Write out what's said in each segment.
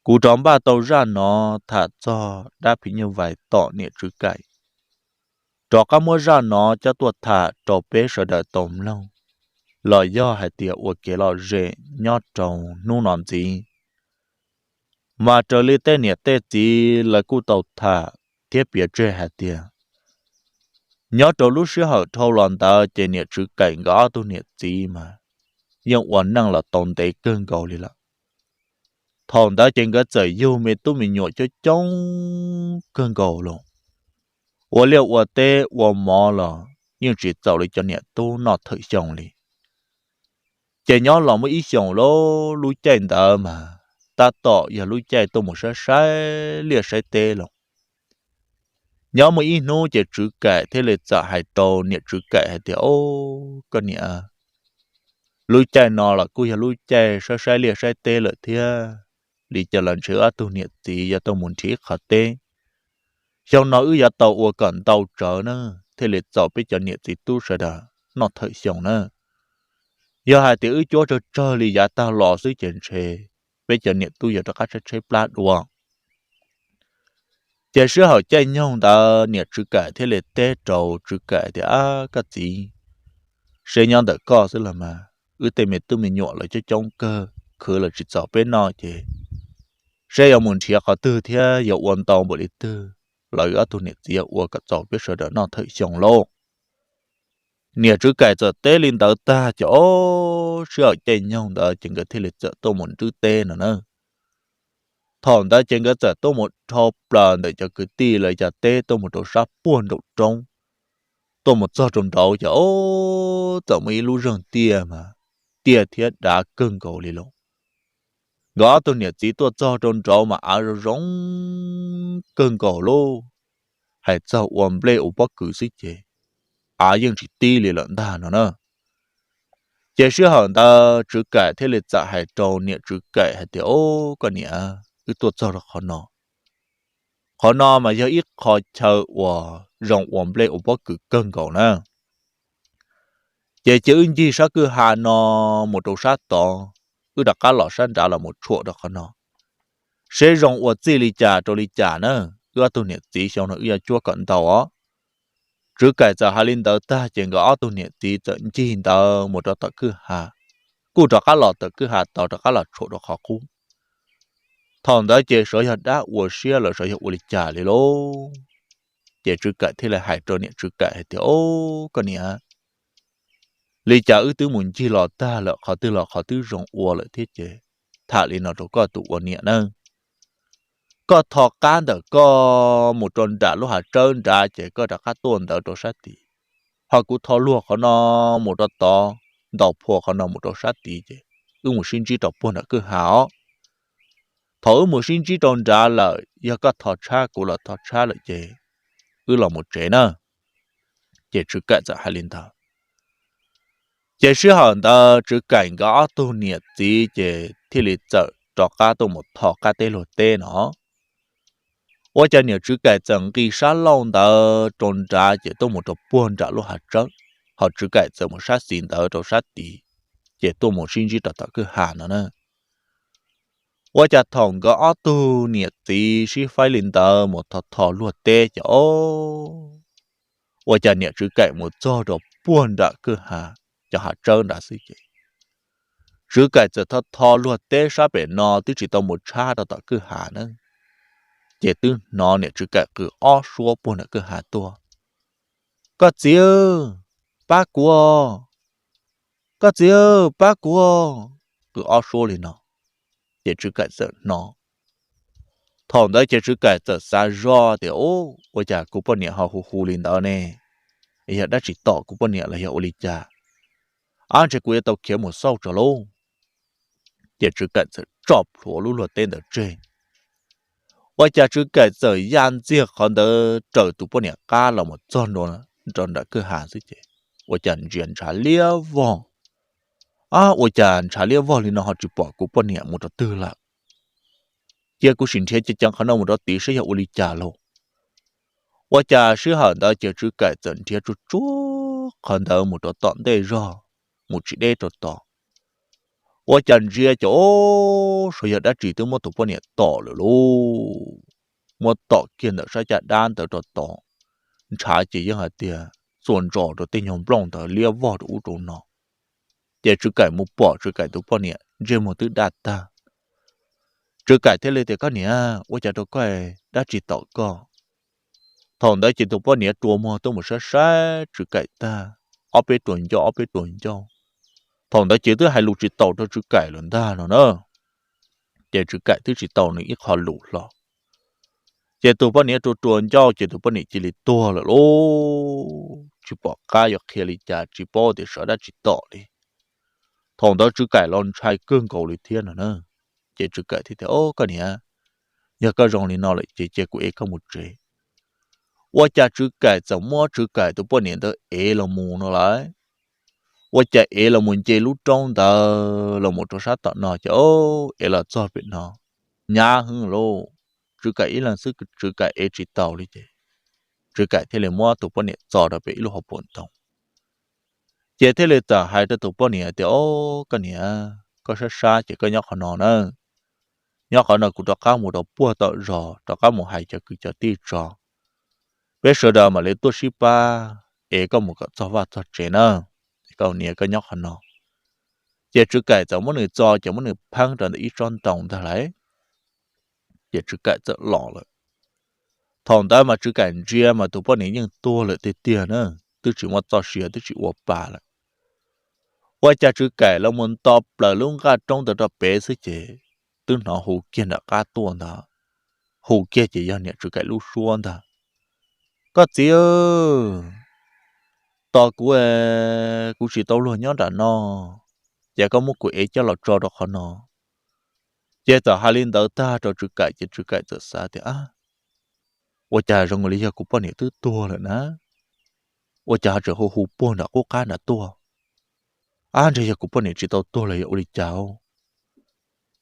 Kuv rov npaj tau zaj no tham txog dab phim nyuj vais tom niam Tswv Kaim, rov qab muab zaj no coj tuaj tham rau peb sawv daws tau mloog, los yog hais tias ua kev lom zem nyob rau hnub no ntxiv. Mas raws li tej niam tej txiv lawv kuj tau tham thiab piav tseg hais tias, nyob rau lub sij hawm dhau los ntawd ces niam Tswv Kaim nkawd ob tug niam txiv mas yeej ua neej los tau ntev kawg nkaus li lawm. Thaum ntawd ces nkawd txawm yug me tub me nyuam coob coob kawg nkaus los, ua liaj ua teb ua mov los yeej tsis txaus li cov niam tub noj thawm xyoo li. Ces nyob los muaj ib xyoos, lub caij ntawd mas tab tom yog lub caij tuaj mus saib saib liaj saib teb los. Nyob muaj ib hnub ces Tswv Kaim thiaj li txawm hais rau niam Tswv Kaim hais tias, Au, koj niam, lub caij no los kuj yog lub caij saib saib liaj saib teb lawm thiab, li cas los ntshe wb ob tug niam txiv yuav tau mus nrhiav ib qhov teb. Xyoo no wb yuav tau ua kom ntau tsawv na, thiaj li txaus peb cov niam txiv tub sawv daws noj thawm xyoo na. Yog hais tias wb cuab tsawg tsawg li yav tag los xwb ces ntshe peb cov niam tub yuav rov qab tshaib tshaib plab dua. Ces sij hawm caij nyoog ntawd niam Tswv Kaim thiaj li teb rau Tswv Kaim tias, Ab, koj txiv, seb nyob ntawm koj xwb los mas, wb tej me tub me nyuam lawv coob coob kawg, khwv los tsis txaus peb noj ces seb yuav mus nrhiav qhov twg thiab yuav ua ntau npaum li twg los wb ob tug niam txiv yuav ua kom txaus peb sawv daws noj thawm xyoo lauj. Niam Tswv Kaim txawm teb li ntawd tag ces, o, sij hawm caij nyoog ntawd ces nkawd thiaj li txawm tuaj mus nrhiav teb no na. Thaum ntawd ces nkawd txawm tuaj mus dhau plaws ntawm cov kwv tij lawv cov teb tuaj mus rau sab puag nraum roob. Tuaj mus txog rau nraud ces, o, txawm muaj ib lub zeeg tiaj mas tiaj thiab dav kawg nkaus li lauj. Nkawd ob tug niam txiv tuaj txog rau nraud mas av zoo zoo kawg nkaus lauj. Hais txog ua nplej ua pob kws xwb ces av yeej tsis tib li lawm ntag no na. Ces sij hawm ntawd Tswv Kaim thiaj li txawm hais rau niam Tswv Kaim hais tias, O, koj niam, wb tuaj txog rau qhov no. Qhov no mas yog ib qho chaw uas zoo ua nplej ua pob kws kawg nkaus na. Ces cia wb ncig sab kwj ha no mus rau sab tod, wb rov qab los sab nrad los mus tshuam rau qhov no. Seb zoo ua txij li cas rau li cas na, wb ob tug niam txiv xyoo no wb yuav cuab kom ntau os. Tswv Kaim txawm hais li ntawd tag ces nkawd ob tug niam txiv txawm ncig ntawd mus rau tom kwj ha, kuj rov qab los tom kwj ha tod rov qab los tshuam rau qhov qub. Thaum ntawd ces xyov yog dab ua siab los xyov yog ua li cas li lauj. Ces Tswv Kaim thiaj li hais rau niam Tswv Kaim hais tias, O, koj niam, li cas wb twb mus ncig los tag lawm, qhov twg los qhov twb zoo ua lawm thiab ces tham li no rau koj tus ua niam nawb. Koj tho qab ntawm koj mus rau nram lub hav tsawb nrad ces koj rov qab tuaj ntawd rau sab tid. Ho kuv tho luag qhov no mus rau tod, ntaus phua qhov no mus rau sab tid ces wb mus sib ntsib rau puag nram kwj ha os. Thaum wb mus sib ntsib rau nrad lawm, yog koj tho tshab kuv los tho tshab lawm ces wb los mus tsev na. Ces Tswv Kaim txawm hais li ntawd. Ces sij hawm ntawd Tswv Kaim nkawd ob tug niam txiv ces thiaj li txawm rov qab tuaj mus tho qab teb luag teb no. Ua cas niam Tswv Kaim txawm nqis sab laug ntawd rau nrad ces tuaj mus rau puag nram lub hav tsawb, ho Tswv Kaim txawm mus sab xis ntawd rau sab tid, ces tuaj mus sib ntsib rau tom kwj ha no na. Ua cas thaum nkawd ob tug niam txiv sib faib li ntawd mus tho tho luag teb ces, o, ua cas niam Tswv Kaim mus txog rau puag nram kwj ha, cov hav tsawb nrad xwb ces Tswv Kaim txawm tho tho luag teb sab pem no twb tsis tau mus tshab rau tom kwj ha na, ces twb hnov niam Tswv Kaim qw ob suab puag nram kwj ha tuaj, Koj txiv, pab kuv, koj txiv, pab kuv, qw ob suab li no. Ces Tswv Kaim txawm hnov. Thaum ntawd ces Tswv Kaim txawm xav zoj tias, Ub, ua cas kuv poj niam ho hu hu li ntawd ne? Yog dab tsi tom kuv poj niam los yog ua li cas? Ab, ntshe kuv yuav tau khiav mus xauj tso lauj. Ces Tswv Kaim txawm tso plhuav lub luag teb ntawd tseg. Ua cas Tswv Kaim txawm ya ntxiag qhov ntawd raws tus poj niam qab los mus txog nram kwj ha xwb ces ua cas ntsia ntshav liab vog. Ab, ua cas ntshav liab vog li no ho tsis pom kuv poj niam mus rau twg lawm? Cia kuv sim nrhiav ceev ceev qhov no mus rau tid saib yog ua li cas lauj. Ua cas sij hawm ntawd ces Tswv Kaim txawm nrhiav tsuag tsuag qhov ntawd mus rau tom ntej zog, mus tsis deb rau tod. Ua cas ntsia ces o, sav yog dab tsi twb muab tus poj niam tom lawm lauj. Muab tom kiag ntawm sab caj dab ntawd rau tod, ntshav ces yeej hais tias txuas ntsos rau tej nyuag nplooj ntawd liab vog rau ub rau no. Ces Tswv Kaim mus pom Tswv Kaim tus poj niam ntsej muag twb daj tag. Tswv Kaim thiaj li tias, Koj niam, ua cas rau koj, dab tsi tom koj? Thaum ntawd ces tus poj niam rua muag tuaj mus saib saib Tswv Kaim tag, ob peb ruas ncauj ob peb ruas ncauj. Thaum ntawd ces twb hais lus tsis taus rau Tswv Kaim lawm ntag no na. Ces Tswv Kaim twb tsis tau nws ib qho lus hlo. Ces tus poj niam rua rua ncauj ces tus poj niam cia li tuag lawm lauj. Tsis pom qab yuav qhia li cas, tsis paub tias sav dab tsi tom li. Thaum ntawd Tswv Kaim los ntshai kawg nkaus li thiab no na. Ces Tswv Kaim thiaj tias, O koj niam, yog koj zoo li no lawm ces cia kuv ev koj mus tsev. Ua cas Tswv Kaim txawm muab Tswv Kaim tus poj niam ntawd ev los mus no lawm. Ua cas ev los mus nce lub roob ntawd los mus rau sab tom no ces o, ev los txog pem no, nyab hwv lauj. Tswv Kaim ib leeg xwb Tswv Kaim ev tsis tau li ces Tswv Kaim thiaj li muab tus poj niam txo rau pem ib lub hauv paus ntoo. Ces thiaj li txawm hais rau tus poj niam tias, O koj niam, koj sab sab ces koj nyob qhov no na. Nyob qhov no kuv rov qab mus rau puag tom zos rov qab mus hais cov kwv cov tij tso, peb sawv daws mam li tuaj sib pab ev koj mus kom txog vaj txog tsev na. Koj niam koj nyob qhov no. Ces Tswv Kaim txawm muab nws txo ces muab nws pheeb rau ntawm ib tsob ntoo ntag lauj. Ces Tswv Kaim txawm los lawm. Thaum ntawd mas Tswv Kaim ntsia mas tus poj niam yeej tuag lawm tiag tiag na, twb tsis muaj txoj sia twb tsis ua pa lawm. Ua cas Tswv Kaim los mus nto plaws lub nqaj roob ntawd rau pem xwb ces twb hnov hu kiag nram qab tuaj ntag. Hu kiag ces yog niam Tswv Kaim lub suab ntag. Koj txiv, tos kuv, kuv tsis tau luag nyob nram no, ces koj muab kuv ev coj los tso rau qhov no. Ces txawm hais li ntawd tag rau Tswv Kaim ces Tswv Kaim txawm xav tias, Ab, ua cas zoo li yog kuv poj niam twb tuag lawm na? Ua cas ho tseem hu hu puag nram qub qab nrad tuaj? Ab, ntshe yog kuv poj niam tsis tau tuag los yog ua li cas?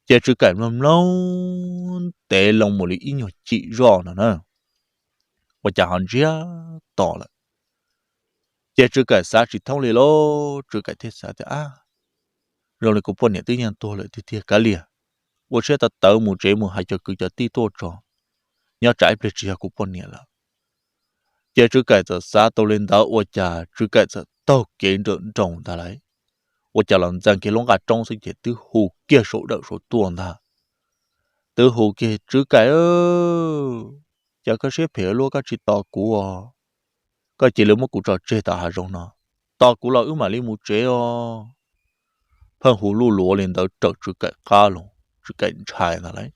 Ces Tswv Kaim mloog mloog ntev loo mus li ib nyuag chim zoj no na, ua cas ho ntsiag to lawm. Ces Tswv Kaim xav tsis thoob li lauj, Tswv Kaim thiaj xav tias, Ab, zoo li kuv poj niam twb yeej tuag lawm tiag tiag, kav liam, ua siab tawv tawv mus tsev mus hais cov kwv cov tij tuaj tso, nyob tsam ib pliag tsis yog kuv poj niam lawm. Ces Tswv Kaim txawm xav tau li ntawd ua cas Tswv Kaim txawm taug kev nrawm nroos ntag lauj. Ua cas los ntxees kiag lub nqaj roob xwb ces twb hu kiag saum dawm saud tuaj ntag. Twb hu kiag, Tswv Kaim, cas koj siab phem ua luaj koj tsis tos kuv os? Koj cia li muab kuv tso tseg tom hav zoov no, tos kuv los wb mam li mus tsev os. Pheej hu luj luav li ntawd raws Tswv Kaim qab los, Tswv Kaim ntshai ntag lauj.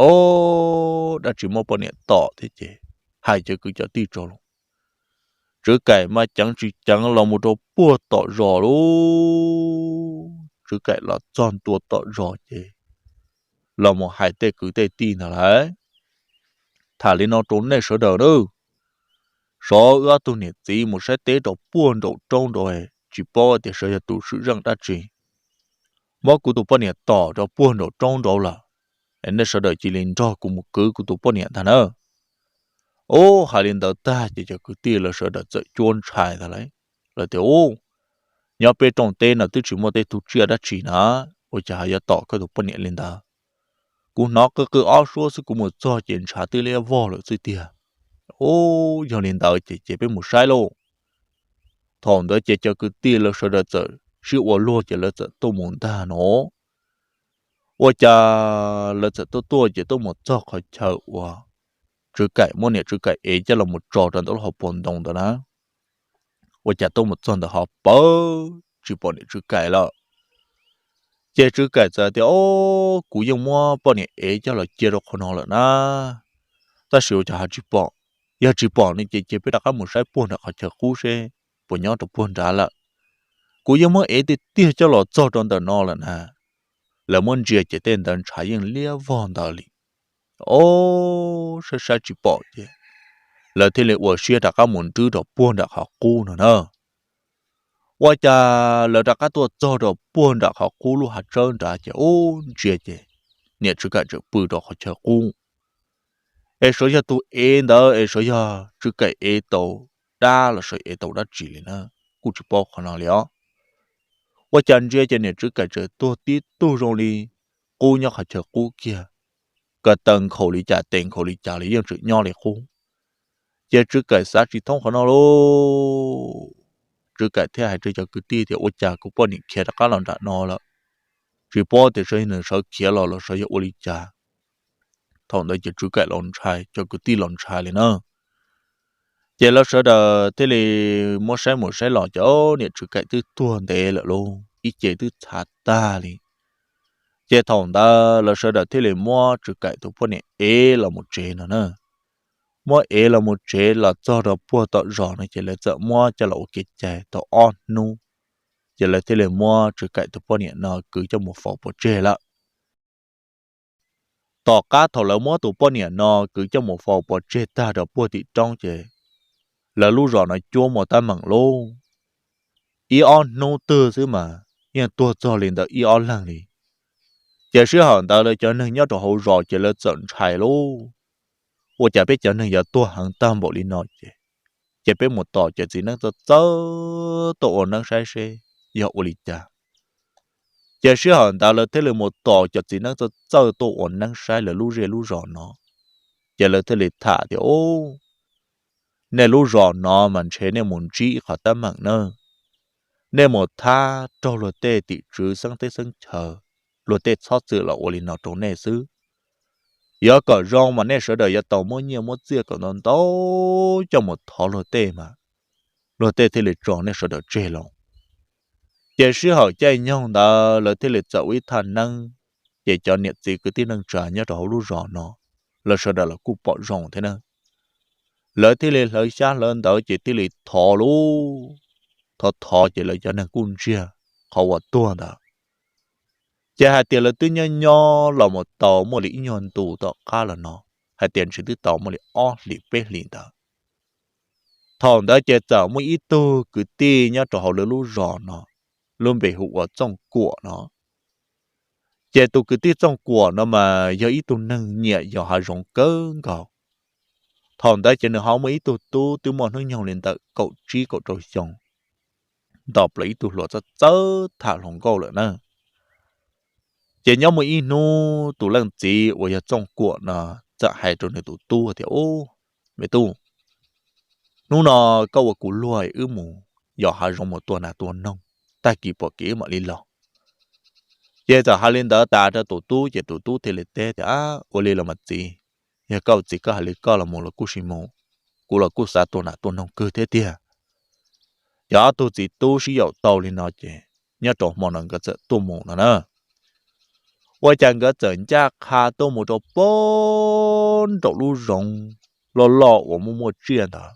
O, dab tsi muab poj niam tom thiab ces hais cov kwv cov tij tso los, Tswv Kaim mas ceev tsis ceev los mus rau puag tom zos lauj. Tswv Kaim los txog ntua tom zos ces los mus hais tej kwv tej tij ntag lauj. Tham li no rau nej sawv daws nawb, sov wb ob tug niam txiv mus saib teb rau puag nraum roob nraud, tsis paub tias sawv yog tus swm zeej dab tsi, muab kuv tus poj niam tom rau puag nraum roob nraud lawm. Nej sawv daws cia li nrog kuv mus kwv kuv tus poj niam ntag na. Ub, hais li ntawd tag ces cov kwv tij lawv sawv daws txawm cuab ntshai ntag lauj. Lawv tias, Ub, nyob peb rooj teb no twb tsis muaj tej tug tsiaj dab tsi na, ua cas ho yuav tom koj tus poj niam li ntawd? Kuv hnov qw qw ob suab xwb kuv mus txog ces ntshav twb liab vog lawm xwb tiag. Ub, yog li ntawd ces ces peb mus saib lauj. Thaum ntawd ces cov kwv tij lawv sawv daws txawm sib ua luag ces lawv txawm tuaj mus ntag no. Ua cas lawv txawm tuaj tuaj ces tuaj mus txog qhov chaw uas Tswv Kaim muab niam Tswv Kaim ev coj los mus tso rau ntawm lub hauv paus ntoo ntawd na. Ua cas tuaj mus txog ntawd ho pawv tsis pom niam Tswv Kaim lawm. Ces Tswv Kaim txawm tias, Ob, kuv yeej muab poj niam ev coj los cia rau qhov no lawm na. Tab sis ua cas ho tsis pom? Yog tsis pom no ces ces peb rov qab mus saib puag nram qhov chaw qub seb puas nyob rau puag nrad lawm. Kuv yeej muab ev tiag tiag coj los txog rau ntawm no lawm na. Lawv muab ntsia ces tej ntawd ntshav yeej liab vog ntawd li. Ob, saib saib tsis pom ces lawv thiaj li ua siab rov qab mus nrwb rau puag nram qhov qub no na. Ua cas lawv rov qab tuaj txog rau puag nram qhov qub lub hav tsawb nrad ces ub, ntsia ces niam Tswv Kaim tseem pw rau qhov chaw qub. Es xyov yog tus ev ntawd es xyov yog Tswv Kaim ev tau dab los xyov ev tau dab tsi li na, kuj tsis paub qhov no li os. Ua cas ntsia ces niam Tswv Kaim tseem tuag tib tug zoo li qub nyob qhov chaw qub kiag, ko taw nkhaus li cas tes nkhaus li cas li yeej tseem nyob li qub. Ces Tswv Kaim xav tsis thoob qhov no lauj. Tswv Kaim thiaj hais rau cov kwv tij tias, ua cas kuv poj niam khiav rov qab los nram no lawm, tsis paub tias sawv nws sawv khiav los los sawv yog ua li cas. Thaum ntawd ces Tswv Kaim los ntshai, cov kwv tij los ntshai li na. Ces lawv sawv daws thiaj li muab saib mus saib los ces niam Tswv Kaim twb tuag ntev lawm lauj, ib ce twb txhav tag li. Ces thaum ntawd lawv sawv daws thiaj li muab Tswv Kaim tus poj niam ev los mus tsev no na. Muab ev los mus tsev los txog rau puag tom zos no ces lawv txawm muab coj los ua kev cai tau ob hnub, ces lawv thiaj li muab Tswv Kaim tus poj niam no kwv coj mus faus pov tseg lawm. Tom qab thaum lawv muab tus poj niam no kwv coj mus faus pov tseg tag rau puag tim roob ces lawv lub zos no cuab muaj teeb meem lauj. Ib ob hnub twg xwb mas yeej tuag txog li ntawd ib ob leeg li. Ces sij hawm ntawd lawv cov neeg nyob rau hauv zos ces lawv txawm ntshai lauj, ua cas peb cov neeg yuav tuag heev tag npaum li no ces, ces peb mus tos cov txiv neeb txawj txawj tuaj ua neeb saib seb yog ua li cas. Ces sij hawm ntawd lawv thiaj li mus tos cov txiv neeb txawj txawj tuaj ua neeb saib lawv lub zej lub zos no. Ces lawv thiaj li tham tias, u, nej lub zos no mas ntshe nej mus ntsib ib qhov teeb meem na. Nej mus thab raug luag tej tim tswv xeeb teb xeeb chaw, luag tej txhob txwm los ua li no rau nej xwb. Yuav kom zoo mas nej sawv daws yuav tau muab nyiaj muab txiaj kom ntau ntau coj mus thov luag tej mas luag tej thiaj li tso nej sawv daws tseg los. Ces sij hawm caij nyoog ntawd lawv thiaj li txawm ua ib thaj neeb, ces cov niam txiv kwv tij neej tsa nyob rau hauv lub zos no, lawv sawv daws los kuj pom zoo thiab na. Lawv thiaj li hlawv xyab hlawv ntawv ces thiaj li thov lauj. Thov thov ces lawv cov neeg kuj ntsiag qhov uas tuag ntawd. Ces hais tias lawv twb nyob nyob los mus tau muaj li ib nyuag ntu tom qab los no, hais tias ntshe twb tau muaj li ob hlis peb hlis ntawd. Thaum ntawd ces txawm muaj ib tug kwv tij nyob rau hauv lawv lub zos no, lub npe hu ua Txooj Kuam no. Ces tus kwv tij Txooj Kuam no mas yog ib tug neeg nyiam yos hav zoov kawg nkaus. Thaum ntawd ces nws ho muaj ib tug tub twb muaj hnub nyoog li ntawm kaum tsib kaum rau xyoo, nto plaws ib tug hluas txawj txawj tham hluas nkauj lawm na. Ces nyob muaj ib hnub tus leej txiv uas yog Txooj Kuam no txawm hais rau nws tus tub tias, u, me tub, hnub no koj ua kuv luag wb mus yos hav zoov mus tua nas tua noog, tag kis pom kev wb mam li los. Ces txawm hais li ntawd tas rau tus tub ces tus tub thiaj li teb tias, ua li los mas txiv, yog koj txiv koj hais li koj los mus los kuj sis mus, kuv los kuj xav tua nas tua noog kawg thiab tiag. Ces ob tug txiv tub sib yaum tau li no ces nyob rau hmo no nkawd txawm tuaj mus no na. Ua cas nkawd txawm ncaj qha tuaj mus rau puag nraum lub zoov loj loj uas muaj muaj tsiaj ntawd.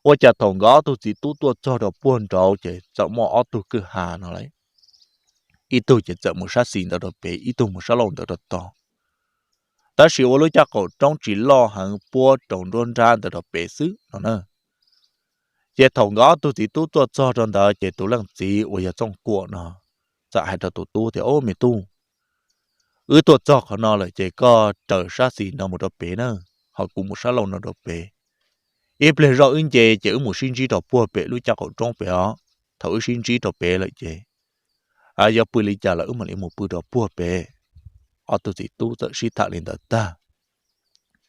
Ua cas thaum nkawd ob tug txiv tub tuaj txog rau puag nraud ces txawm muaj ob tug kwj ha no lawm. Ib tug ces txawm mus sab xis ntawd rau pem, ib tug mus sab laug ntawd rau tod. Tab sis ua lub caj qaum roob tsis loj heev puab rau nruab nrab ntawd rau pem xwb no na. Ces thaum nkawd ob tug txiv tub tuaj txog rau ntawd ces tus leej txiv uas yog Txooj Kuam no txawm hais rau tus tub tias, o me tub, wb tuaj txog qhov no lawm ces koj raws sab xis no mus rau pem na, ho kuv mus sab laug no rau pem. Ib pliag zoj wb nce ces wb mus sib ntsib rau puag pem lub caj qaum roob pem os. Thaum wb sib ntsib rau pem lawm ces yog pw li cas los wb mam li mus pw rau puag pem. Ob tug txiv tub txawm sib tham li ntawd tag,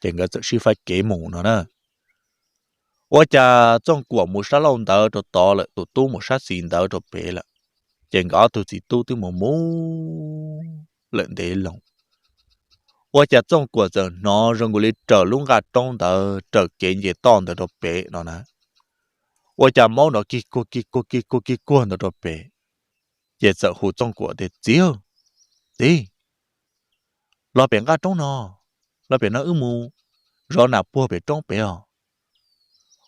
ces nkawd txawm sib faib kev mus no na. Ua cas Txooj Kuam mus sab laug ntawd rau tod lawm, tus tub mus sab xis ntawd rau pem lawm, ces nkawd ob tug txiv tub twb mus mus lawm ntev loo. Ua cas Txooj Kuam txawm hnov zoo nkaus li raws lub nqaj roob ntawd, raws kev nce toj ntawd rau pem no na. Ua cas maub nrov kig kuag kig kuag kig kuag kig kuag ntawd rau pem, ces txawm hu Txooj Kuam tias, txiv, txiv, los pem nqaj roob no, los pem no wb mus zov nas puag pem roob pem os.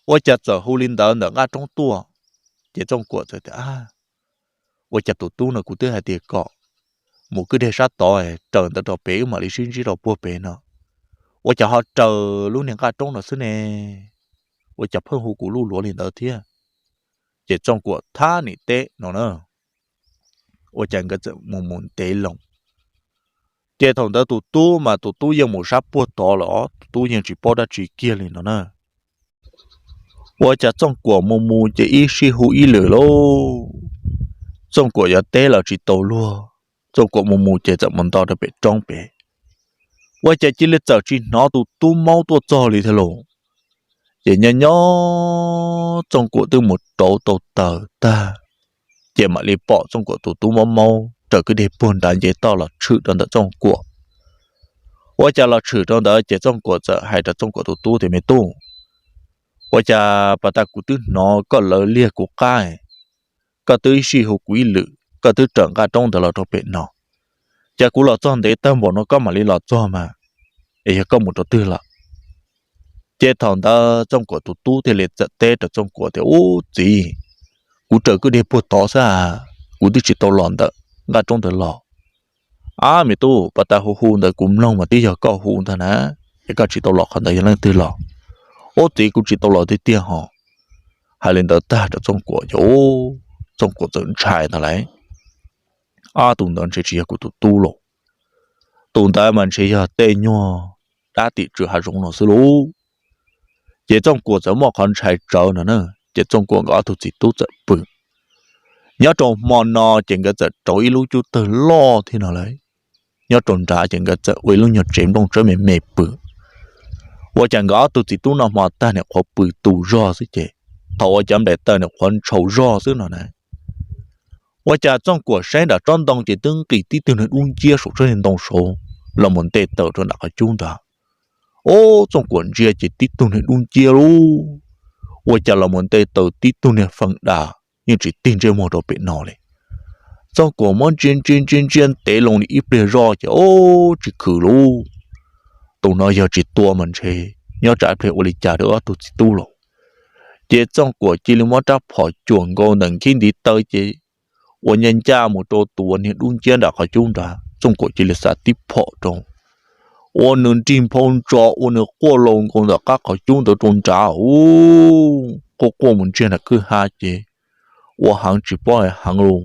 Ua cas txawm hu li ntawd ntawm nqaj roob tuaj, ces Txooj Kuam txawm tias, a, ua cas tus tub no kuv twb hais tias kom mus kwj deg sab tod raws ntawd rau pem wb mam li sib ntsib rau puag pem no, ua cas ho raws lub niag nqaj roob no xwb ne? Ua cas pheej hu kuv luj luav li ntawd thiab? Ces Txooj Kuam thab nim teb no na. Ua cas nkawd txawm mus mus ntev loo, ces thaum ntawd tus tub mas tus tub yeej mus sab puag tod lawm os, tus tub yeej tsis paub dab tsi kiag li no na. Ua cas Txooj Kuam mus mus ces ib sij hu ib lwm lauj, Txooj Kuam yuav teb los tsis tau luag, Txooj Kuam mus mus ces txawm mus nto rau pem roob pem. Ua cas cia li txawm tsis hnov tus tub maub tuaj txog li thiab lauj. Ces nyob nyob Txooj Kuam twb mus rauv tau taws tag, ces mam li pom Txooj Kuam tus tub maub maub raws kwj deg puag nrad nce toj los tshwm rau ntawm Txooj Kuam. Ua cas los tshwm rau ntawd ces Txooj Kuam txawm hais rau Txooj Kuam tus tub tias, Me tub, ua cas pas tas kuv twb hnov koj lawv liag kuv qab, koj twb ib sij hu kuv ib lwm, koj twb raws nqaj roob ntawd los rau pem no, cas kuv los txog ntev tag npaum no koj mam li los txog mas, es yog koj mus rau twg lawm? Ces thaum ntawd Txooj Kuam tus tub thiaj li txawm teb rau Txooj Kuam tias, Ub txiv, kuv raws kwj deg puag tod xwb a, kuv twb tsis tau los ntawm nqaj roob ntawd los. Ab me tub, pas tas hu hu ntawd kuv mloog mas twb yog koj hu ntag na, es koj tsis tau los qhov ntawd yog leej twg los? Ub txiv, kuv tsis tau los tiag tiag hos. Hais li ntawd tag rau Txooj Kuam ces Txooj Kuam txawm ntshai ntag lauj, Ab tus ntawd ntshe tsis yog kuv tus tub lauj, tus ntawd mas ntshe yog tej nyuag dab tim tswv hav zoov no xwb lauj. Ces Txooj Kuam txawm muaj qhov ntshai tsawv no na, ces Txooj Kuam nkawd ob tug txiv tub txawm pw. Nyob rau hmo no ces nkawd txawm rauv ib lub cub tawg loj thiab no lauj. Nyob rau nrad ces nkawd txawm ua ib lub nyuag tsev nplooj tsawb me me pw. Ua cas nkawd ob tug txiv tub noj hmo tag nim qhuav pw tu zog xwb ces, thaum uas cov nplaim taws nim qhuav ntshau zog xwb no na, ua cas Txooj Kuam saib nram tsob ntoo ces twb nqis tib tug niag dub nciab saum tsob niag ntoo saud los mus nte taws rau nram qhov cub ntawd. Ub, Txooj Kuam ntsia ces tib tug niag dub nciab lauj, ua cas los mus nte taws tib tug niag feem dam yeej tsis tig ntsej muag rau pem no li. Txooj Kuam muab ntsia ntsia ntsia ntsia ntev loo li ib pliag zoj ces ub tsis khwv lauj. Tus no yog tsis tua mas ntshe nyob tsam ib pliag ua li cas rau ob tug txiv tub lauj. Ces Txooj Kuam cia li muab rab phom cuam nkaus ntawm nkhib ntiv taw ces ua ncaj ncaj mus rau tus uas niag dub nciab nram qhov cub nrad, Txooj Kuam cia li xav tib phom rau, ua nws nrig nphau ntso ua nws quaj laus nkaus ntawm qab qhov cub ntawd rau nrad ub, quaj quaj mus ntsiag nram kwj ha ces ua heev tsis paub hais heev lauj,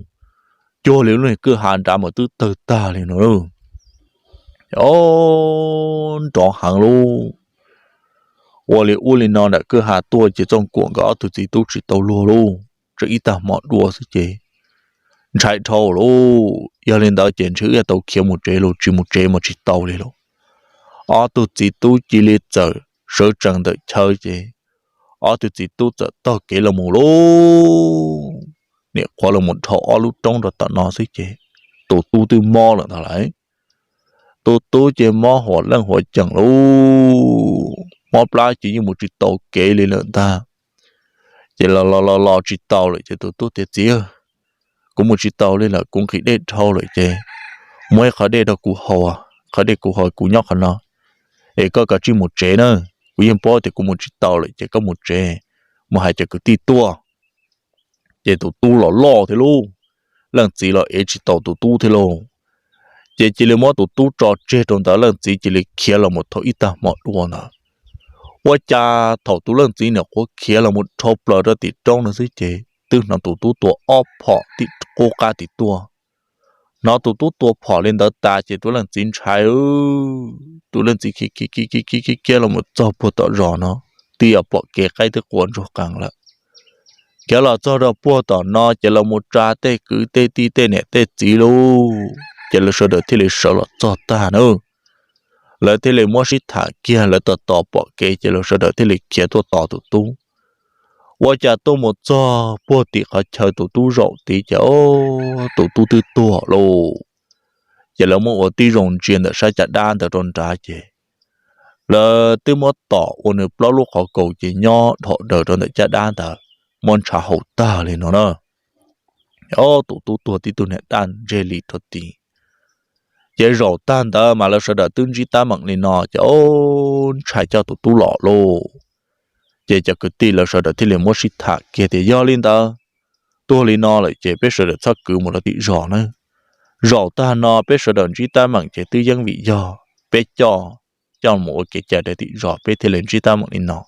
cuag li lub niag kwj ha nrad mas twb tawg tag li no lauj. Ob, nrov heev lauj. Ua li ub li no nram kwj ha tuaj ces Txooj Kuam nkawd ob tug txiv tub tsis tau luag lauj, tseem ib tag hmo dua xwb ces ntshai dhau lauj. Yog li ntawd ces ntshe wb yuav tau khiav mus tsev lauj, tsis mus tsev mas tsis tau li lauj. Ob tug txiv tub cia li txawm sawv tsees ntawm chaw ces ob tug txiv tub txawm taug kev los mus lauj. Nim qhuav los mus dhau ob lub roob rau tom no xwb ces tus tub twb mob lawm ntag lauj. Tus tub ces mob huam leej huam ceem lauj, mob plab ces yeej mus tsis tau kev li lawm ntag. Ces los los los los tsis tau lawm ces tus tub tias, Txiv, kuv mus tsis tau li lawm, kuv nqhis dej dhau lawm ces muab ib qho dej rau kuv haus, qhov dej kuv haus kuv nyob qhov no, es koj kav tsij mus tsev na. Kuv yeej paub tias kuv mus tsis tau lawm ces koj mus tsev, mus hais cov kwv tij tuaj. Ces tus tub los loj thiab lauj, leej txiv los ev tsis tau tus tub thiab lauj. Ces cia li muab tus tub tso tseg rau ntawd, leej txiv cia li khiav los mus thaum ib tag hmo dua ntawd. Ua cas thaum tus leej txiv nim qhuav khiav los mus dhau plaws rau tim roob no xwb ces twb hnov tus tub tua ob phom tim qub qab tim tuaj. Hnov tus tub tua phom li ntawd tas ces tus leej txiv ntshai, tus leej txiv khiav khiav khiav khiav khiav khiav los mus txog puag tom zos no, twb yog pom kev qaib twb qua ntsuag qees lawm. Khiav los txog rau puag tom no ces los mus tsa tej kwv tej tij tej niam tej txiv lauj, ces lawv sawv daws thiaj li sawv los txog tag na. Lawv thiaj li muab sib tham kiag, lawv tos tos pom kev ces lawv sawv daws thiaj li khiav tuaj tos tus tub. Ua cas tuaj mus txog puag tim qhov chaw tus tub zaum tid ces tus tub twb tuag lauj. Ces lawv muab ua tib zoo ntsia ntawm sab caj dab ntawd rau nrad ces lawv twb muab tom ua nws plaub lub qhov kaus ces nyob dhau daws rau ntawm caj dab ntawd, muab ntshav haus tag li no na. Ob, tus tub tuag tib tug niag daj ntseg li rau tid. Ces zaum tag ntawd mas lawv sawv daws twb ntsib teeb meem li no ces ob, ntshai coj tus tub los lauj. Ces cov kwv tij lawv sawv daws thiaj li muab sib tham kiag tias, Yog li ntawd, tuag li no lawm ces peb sawv daws txhob kwv mus rau tim zos na. Zaum tag no peb sawv daws ntsib teeb meem ces twb yeej vim yog peb coj, coj mus ua kev cai rau tim zos peb thiaj li ntsib teeb meem li no.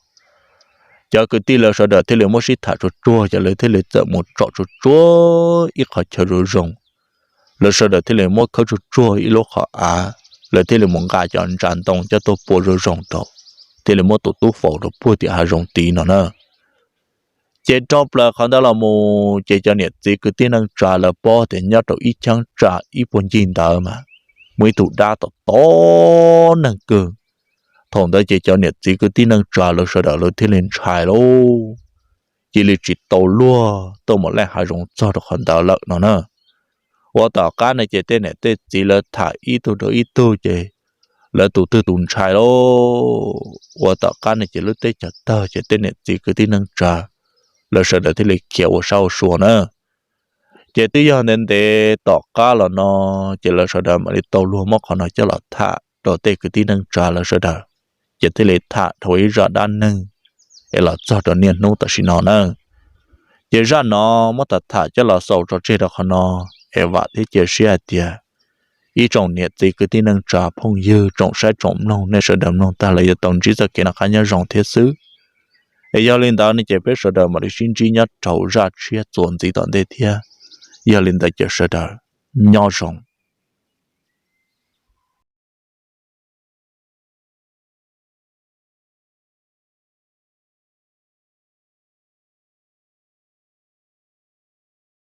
Cov kwv tij lawv sawv daws thiaj li muab sib tham tsuag tsuag ces lawv thiaj li txawm mus tsom tsuag tsuag ib qhov chaw zoo zoo. Lawv sawv daws thiaj li muab khawb tsuag tsuag ib lub qhov av, lawv thiaj li mus nqa cov ntsa ntoo coj tuaj pua zoo zoo rau, thiaj li muab tus tub faus rau puag tim hav zoov tid no na. Ces rau plaws qhov ntawd los mus ces cov niam txiv kwv tij neej tsa lawv paub tias nyob rau ib cheeb tsam ib puag ncig ntawd mas muaj ib tug dab tom tom neeg kawg. Thaum ntawd ces cov niam txiv kwv tij neej tsa lawv sawv daws lawv thiaj li ntshai lauj, cia li tsis tau luag tuaj mus laj hav zoov txog rau qhov ntawd lawm no na. Ua tom qab no ces tej niam tej txiv lawv tham ib tug rau ib tug ces lawv tus twg tus ntshai lauj. Ua tom qab no ces lub teb chaws tawg ces tej niam txiv kwv tij neej tsa lawv sawv daws thiaj li khiav ua sab ua sua na. Ces twb yog ntev ntev tom qab los no ces lawv sawv daws mam li tau luag muab qhov no coj los tham rau tej kwv tij neej tsa lawv sawv daws, ces thiaj li tham dhau ib zaj dab neeg es los txog rau niaj hnub tam sim no na. Ces zaj no muab tham tham coj los xaus tso tseg rau qhov no es vam thiab cia siab hais tias ib tsoom niam txiv kwv tij neej tsa phooj ywg tsoom saib tsoom mloog nej sawv daws mloog tag lawm yuav tau ntsib txoj kev noj qab nyob zoo thiab xwb. Es yog li ntawd no ces peb sawv daws mam li sib ntsib nyob rau zaj tshiab txuas ntxiv tom ntej thiab. Yog li ntawd ces sawv daws nyob zoo.